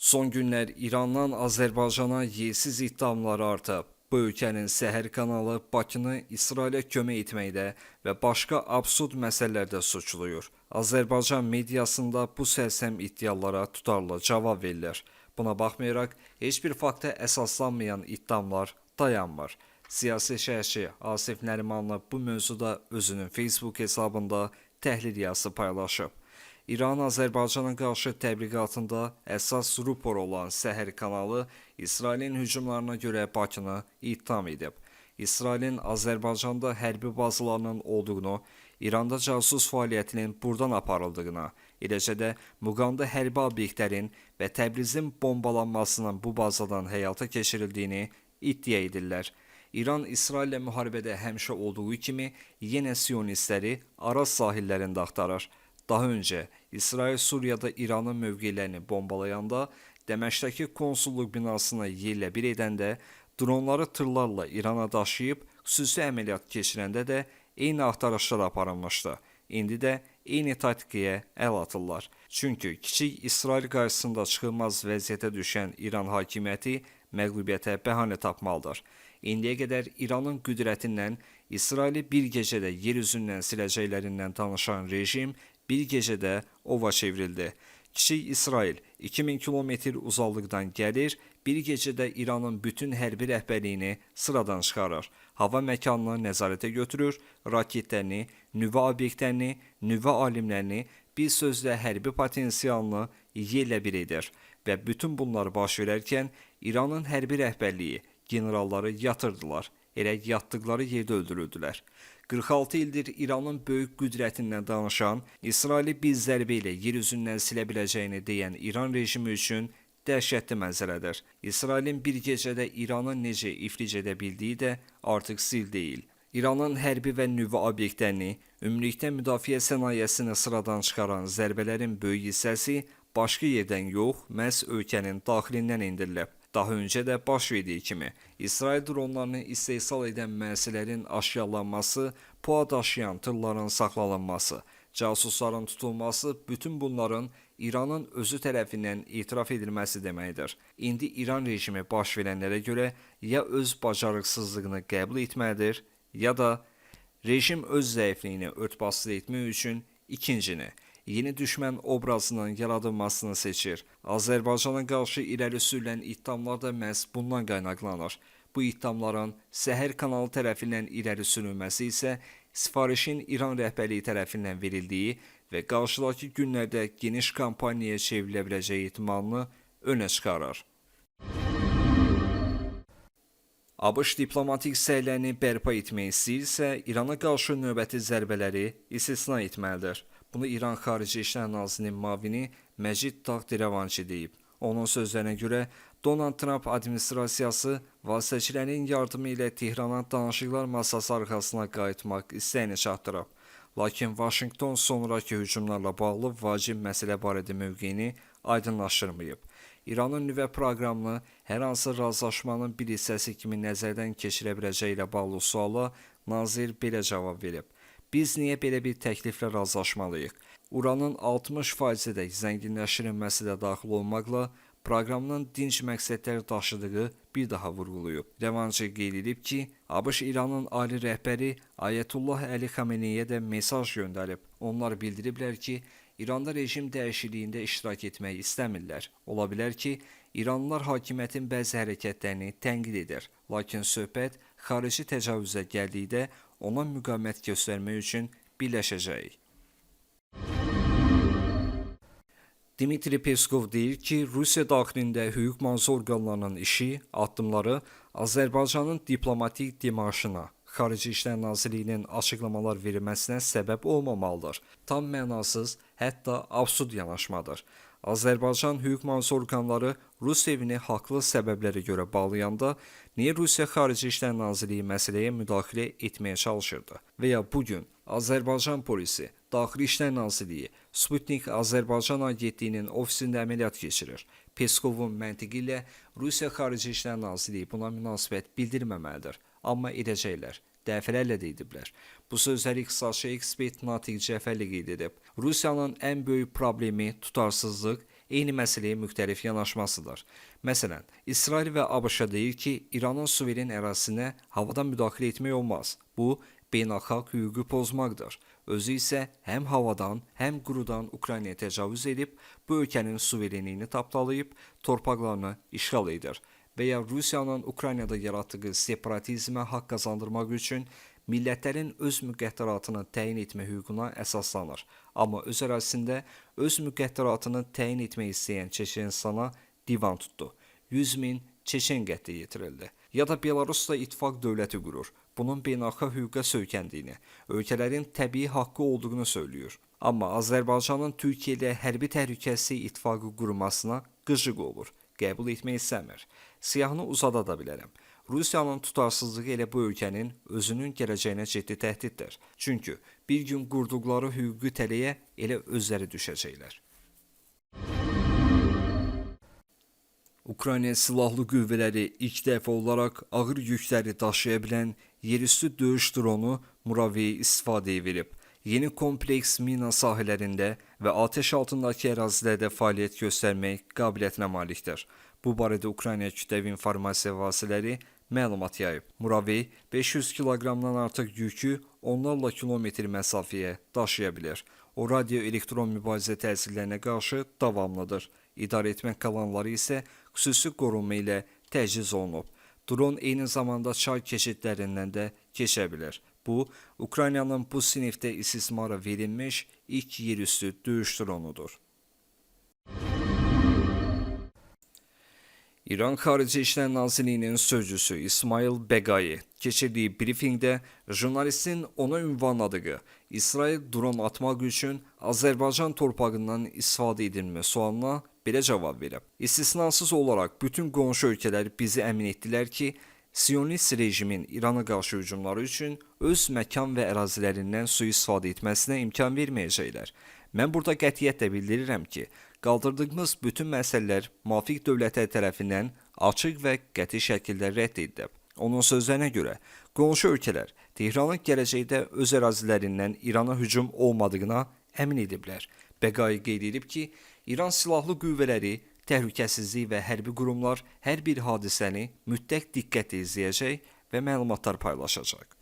Son günlər İrandan Azərbaycana yersiz ittihamlar artıb. Bu ölkənin Səhər kanalı Bakını İsrailə kömək etməkdə və başqa absurd məsələlərdə suçlayır. Azərbaycan mediasında bu sərsəm iddialara tutarlı cavab verilir. Buna baxmayaraq, heç bir fakta əsaslanmayan ittihamlar dayanmır. Siyasi şərhçi Asif Nərimanlı bu mövzuda özünün Facebook hesabında təhlil yazısı paylaşıb. İran Azərbaycana qarşı təbliğatında əsas rupor olan Səhər kanalı İsrailin hücumlarına görə Bakını ittiham edib. İsrailin Azərbaycanda hərbi bazalarının olduğunu, İranda casus fəaliyyətinin burdan aparıldığını, eləcə də Muğamda hərbi obyektlərin və Təbrizin bombalanmasının bu bazadan həyata keçirildiyini iddia edirlər. İran İsraillə müharibədə həmişə olduğu kimi yenə siyonistləri Araz sahillərində axtarır. Daha öncə İsrail Suriyada İranın mövqelərini bombalayanda, Dəməşqdəki konsulluq binasını yerlə bir edəndə, dronları tırlarla İrana daşıyıb xüsusi əməliyyat keçirəndə də eyni axtarışlar aparılmışdı. İndi də eyni taktikaya əl atırlar. Çünki kiçik İsrail qarşısında çıxılmaz vəziyyətə düşən İran hakimiyyəti məğlubiyyətə bəhanə tapmalıdır. İndiyə qədər İranın qüdrətindən, İsraili bir gecədə yer üzündən siləcəklərindən danışan rejim bir gecədə ova çevrildi. Kiçik İsrail 2000 kilometr uzaqlıqdan gəlir, bir gecədə İranın bütün hərbi rəhbərliyini sıradan çıxarır. Hava məkanını nəzarətə götürür, raketlərini, nüvə obyektlərini, nüvə alimlərini, bir sözlə hərbi potensialını yerlə bir edir və bütün bunlar baş verərkən İranın hərbi rəhbərliyi generalları yatırdılar. Elə yatdıqları yerdə öldürüldülər. 46 ildir İranın böyük qüdrətindən danışan, İsraili bir zərbə ilə yer üzündən silə biləcəyini deyən İran rejimi üçün dəhşətli mənzərədir. İsrailin bir gecədə İranı necə iflic edə bildiyi də artıq sirr deyil. İranın hərbi və nüvə obyektlərini, ümumilikdə müdafiə sənayesini sıradan çıxaran zərbələrin böyük hissəsi başqa yerdən yox, məhz ölkənin daxilindən endirilib. Daha öncə də baş verdiyi kimi, İsrail dronlarını istehsal edən müəssisələrin aşkarlanması, PUA daşıyan tırların saxlanılması, casusların tutulması bütün bunların İranın özü tərəfindən etiraf edilməsi deməkdir. İndi İran rejimi baş verənlərə görə ya öz bacarıqsızlığını qəbul etməlidir, ya da rejim öz zəifliyini örtbasdır etmək üçün ikincini, yeni düşmən obrazının yaradılmasını seçir. Azərbaycana qarşı irəli sürülən ittihamlar da məhz bundan qaynaqlanır. Bu ittihamların Səhər kanalı tərəfindən irəli sürülməsi isə sifarişin İran rəhbərliyi tərəfindən verildiyi və qarşıdakı günlərdə geniş kampaniyaya çevrilə biləcəyi ehtimalını önə çıxarır. ABŞ diplomatik səylərini bərpa etmək istəyirsə, İrana qarşı növbəti zərbələri istisna etməlidir. Bunu İran Xarici İşlər Nazirinin müavini Məcid Taxt-Rəvançi deyib. Onun sözlərinə görə Donald Tramp administrasiyası vasitəçilərin yardımı ilə Tehrana danışıqlar masası arxasına qayıtmaq istəyini çatdırıb. Lakin Vaşinqton sonrakı hücumlarla bağlı vacib məsələ barədə mövqeyini aydınlaşdırmayıb. İranın nüvə proqramını hər hansı razılaşmanın bir hissəsi kimi nəzərdən keçirə biləcəyi ilə bağlı suala nazir belə cavab verib. Biz niyə belə bir təkliflə razılaşmalıyıq? Uranın 60%-ədək zənginləşdirilməsi də daxil olmaqla proqramının dinc məqsədlər daşıdığı bir daha vurğulayıb. Rəvançı qeyd edib ki, ABŞ İranın ali rəhbəri Ayətullah Əli Xameneyə də mesaj göndərib. Onlar bildiriblər ki, İranda rejim dəyişikliyində iştirak etmək istəmirlər. Ola bilər ki, İranlılar hakimiyyətin bəzi hərəkətlərini tənqid edir. Lakin söhbət xarici təcavüzə gəldikdə ona müqavimət göstərmək üçün birləşəcəyik. Dmitri Peskov deyir ki, Rusiya daxilində hüquq mühafizə orqanlarının işi, addımları Azərbaycanın diplomatik demarşına, Xarici İşlər Nazirliyinin açıqlamalar verməsinə səbəb olmamalıdır. Tam mənasız, hətta absurd yanaşmadır. Azərbaycan hüquq mühafizə orqanları Rus evini haqlı səbəblərə görə bağlayanda niyə Rusiya Xarici İşlər Nazirliyi məsələyə müdaxilə etməyə çalışırdı? Və ya bu gün Azərbaycan polisi, Daxili İşlər Nazirliyi, Sputnik Azərbaycan Agentliyinin ofisində əməliyyat keçirir. Peskovun məntiqi ilə Rusiya Xarici İşlər Nazirliyi buna münasibət bildirməməlidir. Amma edəcəklər. Dəfələrlə də ediblər. Bu sözləri iqtisadçı ekspert Natiq Cəfərli qeyd edib. Rusiyanın ən böyük problemi tutarsızlıq, eyni məsələyə müxtəlif yanaşmasıdır. Məsələn, İsrail və ABŞ deyir ki, İranın suveren ərazisinə havadan müdaxilə etmək olmaz. Bu, beynəlxalq hüququ pozmaqdır. Özü isə həm havadan, həm qurudan Ukraynaya təcavüz edib, bu ölkənin suverenliyini tapdalayıb, torpaqlarını işğal edir və ya Rusiyanın Ukraynada yaratdığı separatizmə haqq qazandırmaq üçün millətlərin öz müqəddəratını təyin etmə hüququna əsaslanır. Amma öz ərazisində öz müqəddəratını təyin etmək istəyən Çeçenistana divan tutdu. 100 min Çeçen qətlə yetirildi. Ya da Belarusla ittifaq dövləti qurur. Bunun beynəlxalq hüquqa söykəndiyini, ölkələrin təbii haqqı olduğunu söylüyor. Amma Azərbaycanın Türkiyə ilə hərbi təhlükəsizlik ittifaqı qurmasına qıcıq olur. Qəbul etmək istəmir. Siyahını uzada da bilərəm. Rusiyanın tutarsızlığı elə bu ölkənin özünün gələcəyinə ciddi təhdiddir. Çünki bir gün qurduqları hüquqi tələyə elə özləri düşəcəklər. Ukrayna Silahlı Qüvvələri ilk dəfə olaraq ağır yükləri daşıya bilən yerüstü döyüş dronu Muraveyi istifadəyə verib. Yeni kompleks mina sahələrində və atəş altındakı ərazilərdə fəaliyyət göstərmək qabiliyyətinə malikdir. Bu barədə Ukrayna kütləvi informasiya vasitələri məlumat yayıb. Muravey 500 kiloqramdan artıq yükü onlarla kilometr məsafəyə daşıya bilir. O radioelektron mübarizə təsirlərinə qarşı davamlıdır. İdarə etmə kanalları isə xüsusi qorunma ilə təchiz olunub. Dron eyni zamanda çay keçidlərindən də keçə bilir. Bu, Ukraynanın bu sinifdə istismara verilmiş ilk yerüstü döyüş dronudur. İran Xarici İşlər Nazirliyinin sözçüsü İsmail Bəqai keçirdiyi brifinqdə jurnalistin ona ünvanladığı İsrail dron atmaq üçün Azərbaycan torpağından istifadə edilmə sualına belə cavab verib. İstisnasız olaraq bütün qonşu ölkələr bizi əmin etdilər ki, Siyonist rejimin İrana qarşı hücumları üçün öz məkan və ərazilərindən sui-istifadə etməsinə imkan verməyəcəklər. Mən burada qətiyyətlə bildirirəm ki, qaldırdığımız bütün məsələlər müvafiq dövlətlər tərəfindən açıq və qəti şəkildə rədd edilib. Onun sözlərinə görə, qonşu ölkələr Tehranın gələcəkdə öz ərazilərindən İrana hücum olmadığına əmin ediblər. Bəqai qeyd edib ki, İran silahlı qüvvələri, təhlükəsizlik və hərbi qurumlar hər bir hadisəni mütləq diqqətlə izləyəcək və məlumatlar paylaşacaq.